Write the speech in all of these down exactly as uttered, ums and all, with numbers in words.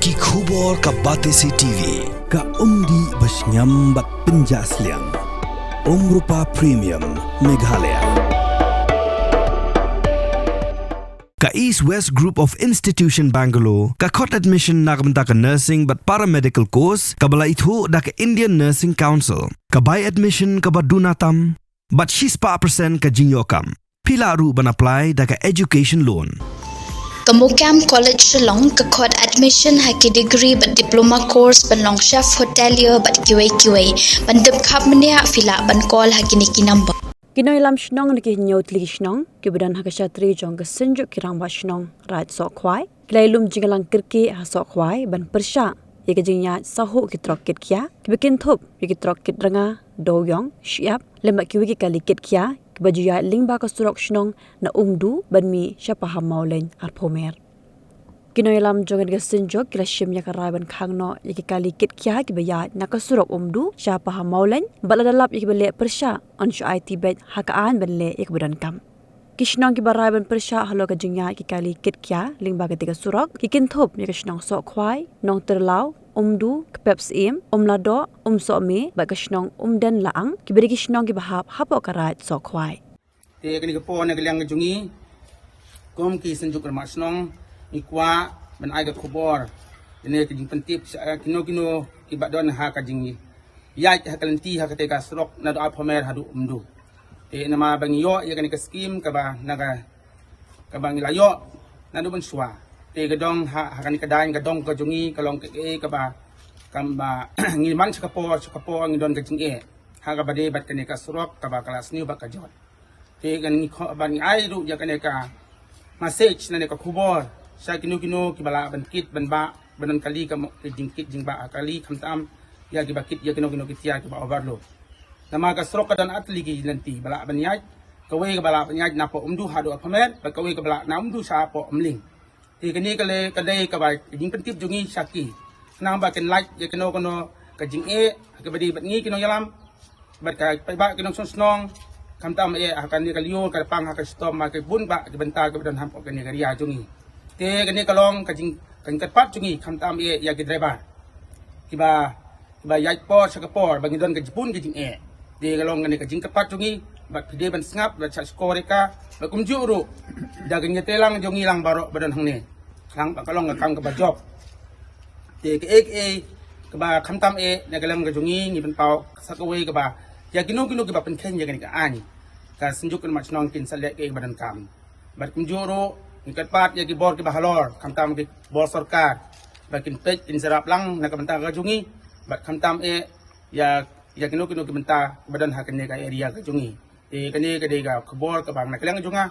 Ki khubor ka Batesi T V, ka umdih ba shngiam bad pynjah sliang. Umrupa Premium, Meghalaya. Ka East West Group of Institution Bangalore, ka khot admission na ka bynta ka nursing bad paramedical course, kaba la ithuh da ka Indian Nursing Council, ka bai admission kaba duna tam, bad shispah percent ka jingïoh kam. Phi lah ruh ban apply da ka education loan. Ka MOKAM College Shillong ka khot admission ha ki degree bad diploma course ban long chef hotelier bad kiwei kiwei. Ban tip khapbniah phi lah ban call ha kine ki number. Ki nongïalam shnong na ki hynñiew tylli ki shnong kiba don ha ka shatri jong ka Synjuk ki Rangbah Shnong Raid Sohkhwai ki la ïalum jingïalang kyrkieh ha Sohkhwai ban pyrshah ïa ka jingïaid sahuh ki trok kit khia kiba kynthup ïa ki trok kit rnga, dewiong, shyiap lem bad kiwei ki kali kit khia kiba ju ïaid lyngba ka surok shnong na Umdu ban mih sha Pahammawlein Arphew Mer. Ki nongïalam jong ka Synjuk ki la shim ïa ka rai ban khang noh ïa ki kali kit khia kiba ïaid na ka surok Umdu sha Pahammawlein bad lada lap ïa kiba leh pyrshah yn shu aiti beit ha ka aiñ ban leh ïa kaba donkam. Ki shnong kiba rai ban pyrshah halor ka jingïaid ki kali kit khia lyngba katei ka surok ki kynthup ïa ka shnong Sohkhwai, Nongtyrlaw, Umdu, Kpepsyiem, Umladoh, Umsohmie bad ka shnong Umdenlaang kiba dei ki shnong kiba hap hapoh ka Raid Sohkhwai. Te kane ka por na ka liang ka jong ngi kum ki Synjuk Rangbah Shnong ngi kwah ban ai ka khubor ne ka jingpyntip sha kino kino kiba don ha ka jingïaid ha ka lynti ha katei ka surok naduh Arphew Mer haduh Umdu. Te namar ba ngi ïoh ïa kane ka skim kaba na ka kaba ngi la ïoh naduh mynshuwa. Te ka dong ha ha kane ka daiñ ka dong ka jong ngi ka long kaei kaba kaba ngi man sha ka por sha ka por ngi don ka jingeh ha kaba dei bad kane ka surok kaba ka la sniew bad ka jot. Te kan ngi kho ban ngi ai ruh ïa kane ka message ne ka khubor sha kino kino kiba lah ban kit ban bah ban don kali ka jingkit jingbah kali khamtam ïa kiba kit ïa kino kino ki tiar kiba overload. Namar ka surok ka don ar tylli ki lynti ba lah ban ïaid, kawei kaba lah ban ïaid napoh Umdu haduh Arphew Mer bad kawei kaba lah na Umdu sha hapoh Umling. Te kane ka dei kaba jingpyntip jong ngi sha ki khnang ba kin lait ïa kano kano ka jingeh ha kaba dei bad ngi ki nongïalam bad ka paidbah ki nongshong shnong khamtam eh ha kane ka lyiur ka pang ha ka shitom ha ka bun bah ki bynta kiba don hapoh kane ka ria jong ngi. Te kane ka long ka jing ka jingkyrpad jong ngi khamtam eh ïa ki driver kiba kiba ïaid por sha ka por ba ngi don ka jibun ka jingeh. Te ka long kane ka jingkyrpad jong ngi bad phi dei ban sngap bad shah shkor ïa ka bad kumjuh ruh da ka ngi te lang jong ngi lang baroh ba don hangne. Khnang ba ka long ka kam kaba jop. Te kaei kaei kaba khamtam eh na ka liang ka jong ngi ngi pynpaw sa kawei kaba ïa kino kino kiba pynkheiñ ïa kane ka aiñ ka Synjuk Rangbah Shnong kin sa leh kaei kaba donkam. Bad kumjuh ruh ngi kyrpad ïa ki bor kiba halor khamtam ki bor sorkar ba kin peit kin syrap lang na ka bynta ka jong ngi bad khamtam eh ïa ïa kino kino ki bynta ba don ha kane ka area ka jong ngi. Te kane ka dei ka khubor kaba na ka liang jong nga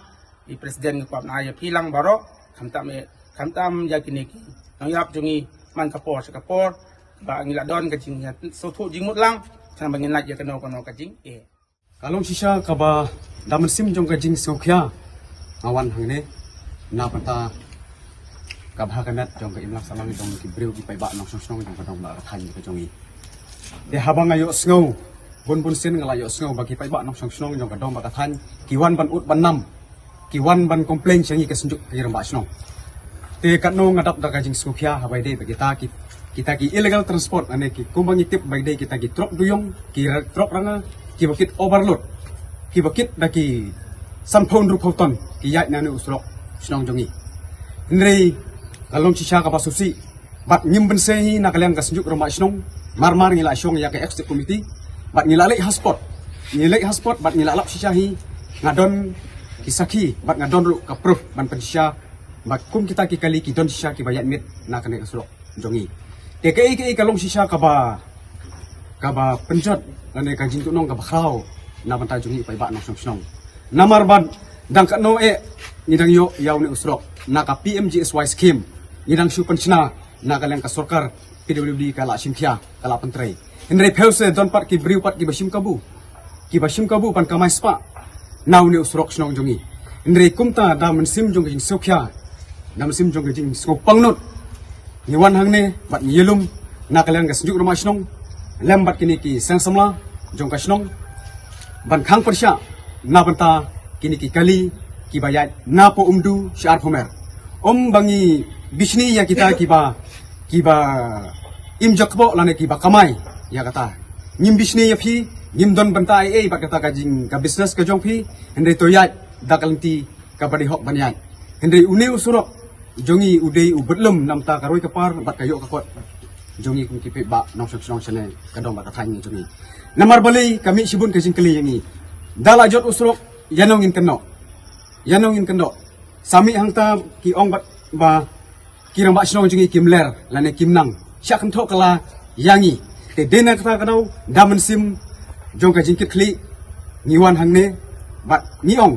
i president ngi kwah ban ai ïa phi lang baroh khamtam eh khamtam ïa kine ki nongïalap jong ngi man ka por sha ka por ba ngi la don ka jing ïa sngewthuh jingmut lang khnang ba ngin lait ïa kano kano ka jingeh. Ka long shisha kaba da mynsiem jong ka jingsngewkhia nga wan hangne na bynta ka bha ka met jong ka imlang sahlang jong ki briew ki paidbah nongshong shnong jong ka dong bad ka thaiñ ka jong ngi. Te haba nga ïohsngew bun bun sien nga la ïohsngew ba ki paidbah nongshong shnong jong ka dong bad ka thaiñ ki wan ban ud ban nam ki wan ban complain sha ngi ka Synjuk ki Rangbah Shnong. Te katno nga dap da ka jingsngewkhia haba ïadei bad kita ki kita ki illegal transport lane ki kumba ngi tip ba ïadei kita ki trok dewïong ki trok rnga kiba kit overload kiba kit da ki sanphew hynriewphew ton ki ïaid na une u surok shnong jong ngi. Hynrei ka long shisha kaba sngewsih bad ngim bynse hi na ka liang ka Synjuk Rangbah Shnong. Mar mar ngi la shong ïa ka executive committee bad ngi la leit ha spot ngi leit ha spot bad ngi la lap shisha hi. Nga don ki sakhi bad nga don ruh ka proof ban pynshisha ba kum kita ki kali ki don shisha kiba ïaid miet na kane ka surok jong ngi. Te kaei kaei ka long shisha kaba kaba pynjot lane ka jingtuhnong kaba khraw na bynta jong ngi paidbah nongshong shnong. Namar ba dang katno eh ngi dang ïoh ïa une u surok na ka P M G S Y scheme ngi dang shu pynshna na ka liang ka sorkar P W D ka la shim khia ka la pyntrei. Hynrei phew se don pat ki briew pat kiba shim kabu kiba shim kabu ban kamai spah na une u surok shnong jong ngi. Hynrei kumta da mynsiem jong ka jingsngewkhia da mynsiem jong ka jingsngewpangnud ngi wan hangne bad ngi ïalum na ka liang ka Synjuk Rangbah Shnong lem bad kine ki seng samla jong ka shnong ban khang pyrshah na bynta kine ki kali kiba ïaid napoh Umdu sha Arphew Mer. Ym ba ngi bishni ïa kita kiba kiba im jakboh lane kiba kamai ïa kata. Ngim bishni ïa phi, ngim don bynta ei ei bad kata ka jing ka business ka jong phi, hynrei to ïaid da ka lynti kaba dei hok ban ïaid. Hynrei une u surok jong ngi u dei u bad lem namta ka roi ka par bad ka ïoh ka kot jong ngi kum ki paidbah nongshong shnong shane ka dong bad ka thaiñ jong ngi. Namar balei ka mih shibun ka jingkylli ïa ngi. Da la jot u surok ïa nong ngin kynnoh. Ïa nong ngin kynnoh. Sa mih hangta ki ong bad ba ki rangbah shnong jong ngi kim ler lane kim nang. Sha kynthoh ka la ïa ngi. Te dei na kata ka daw da mynsiem jong ka jingkitkhlieh ngi wan hangne bad ngi ong.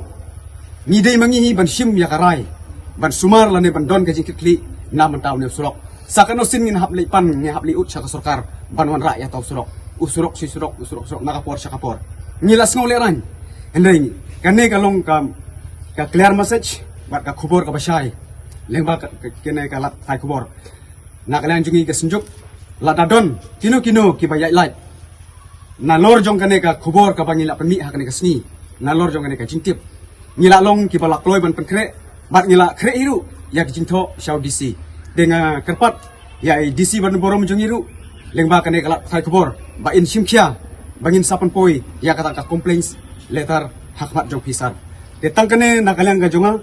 Ngi dei ma ngi hi ban shim ïa ka rai ban sumar lane ban don ka jingkitkhlieh na mynta une u surok. Sa kano sien ngin hap leit pan, ngin hap leit ud sha ka sorkar ban wanrah ïa uta u surok. U surok shi surok, u surok surok na ka por sha ka por. Ngi la sngew lehraiñ. Hynrei kane ka long ka, ka clear message bad ka khubor kaba shai lyngba ka, ka, kane ka lad pathai khubor. Na ka liang jong ngi ka Synjuk, lada don kino kino kiba ïaid lait nalor jong kane ka khubor kaba ngi la pynmih ha kane ka sngi, nalor jong kane ka jingtip, ngi la long kiba la kloi ban pynkhreh bad ngi la khreh hi ruh ïa ka jingthoh sha u D C. Te nga kyrpad ïa i D C ba donburom jong ngi ruh lyngba kane ka lad pathai khubor ba in shim khia ba ngin sa pynpoi ïa kata ka complaints letter ha khmat jong phi sir. Te tang kane na ka liang ka jong nga,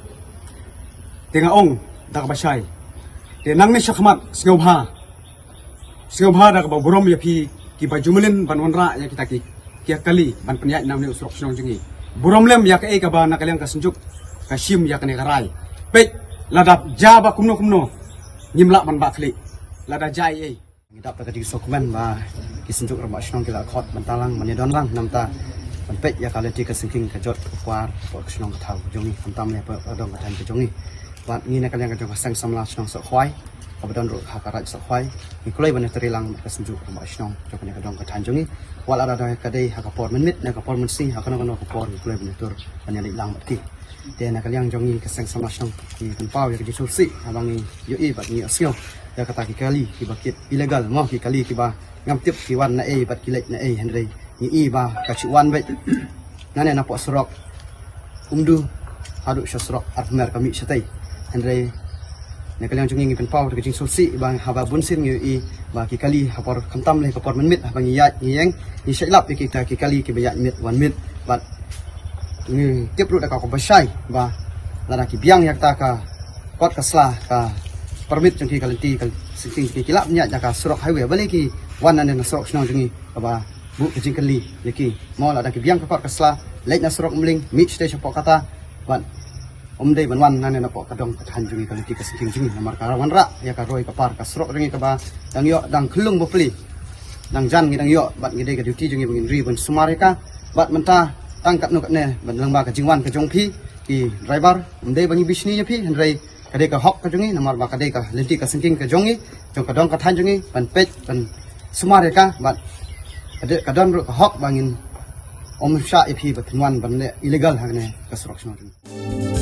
te nga ong da kaba shai. Te nangne shakhmat sngewbha, sngewbha da kaba burom ïa phi kiba ju mlien ban wanrah ïa kita ki, ki kali ban pynïaid na une u surok shnong jong ngi. Burom lem ïa kaei kaba na ka liang ka Synjuk ka shim ïa kane ka rai. Peit, lada jia ba kumno kumno ngim lah ban bah khlieh. Lada jia ei ei. Ngi dap da ka jingsngewkmen ba ki Synjuk Rangbah Shnong ki la khot ban talang ban ïadon lang namta ban peit ïa ka lynti ka syngkien ka jot ka kwar ka shnong ka thaw jong ngi, khamtam ïa ka dong ka thaiñ ka jong ngi. Bad ngi na ka liang ka jong ka Seng Samla Shnong Sohkhwai kaba don ruh ha ka Raid Sohkhwai, ngi kloi ban ïatrei lang bad ka Synjuk Rangbah Shnong jong kane ka dong ka thaiñ jong ngi. Wat la da ka dei ha ka por mynmiet ne ka por mynsngi, ha kano kano ka por ngi kloi ban ïatur ban ïaleit lang bad ki. Te na ka liang jong ngi ka Seng Samla Shnong ngi pynpaw ïa ka jingsngewsih haba ngi ïohi bad ngi ïohsngew ïa kata ki kali kiba kit illegal mo, ki kali kiba ngam tip ki wan na ei bad ki leit na ei, hynrei ngi i ba ka shu wan beit nane napoh surok Umdu haduh sha surok Arphewmer ka mih shatei. Hynrei na ka liang jong ngi ngi pynpaw da ka jingsngewsih ba haba bun sien ngi ïohi ba ki kali ha por khamtam lei ka por mynmiet haba ngi ïaid ngi ïeng ngi shait lap ïa kita ki kali kiba ïaid miet wan miet. Bad ngi tip ruh da ka kaba shai ba lada ki biang ïa kata ka kot ka sla ka permit jong ki, ka lynti ka syngkien jong ki, ki lah ban ïaid da ka surok highway, balei ki wan nane na surok shnong jong ngi kaba buh ka jingkylli ïa ki. Mo lada ki biang ka kot ka sla leit na surok Umling mih shatei shapoh kata bad ym dei ban wan nane napoh ka dong ka thaiñ jong ngi, ka lynti ka syngkien jong ngi, namar ka wanrah ïa ka roi ka par ka surok jong ngi kaba dang ïoh dang khyllung bapli. Dang jan ngi dang ïoh bad ngi dei ka duty jong ngi ba ngin ri ban sumar ïa ka. Bad mynta tang katno katne ban lyngba ka jingwan ka jong phi ki driver, ym dei ba ngi bishni ïa phi, hynrei ka dei ka hok ka jong ngi namar ba ka dei ka lynti ka syngkien ka jong ngi, jong ka dong ka thaiñ jong ngi ban peit ban sumar ïa ka. Bad ka dei ka don ruh ka hok ba ngin ym shah ïa phi ba phin wan ban leh illegal ha kane ka surok shnong jong ngi.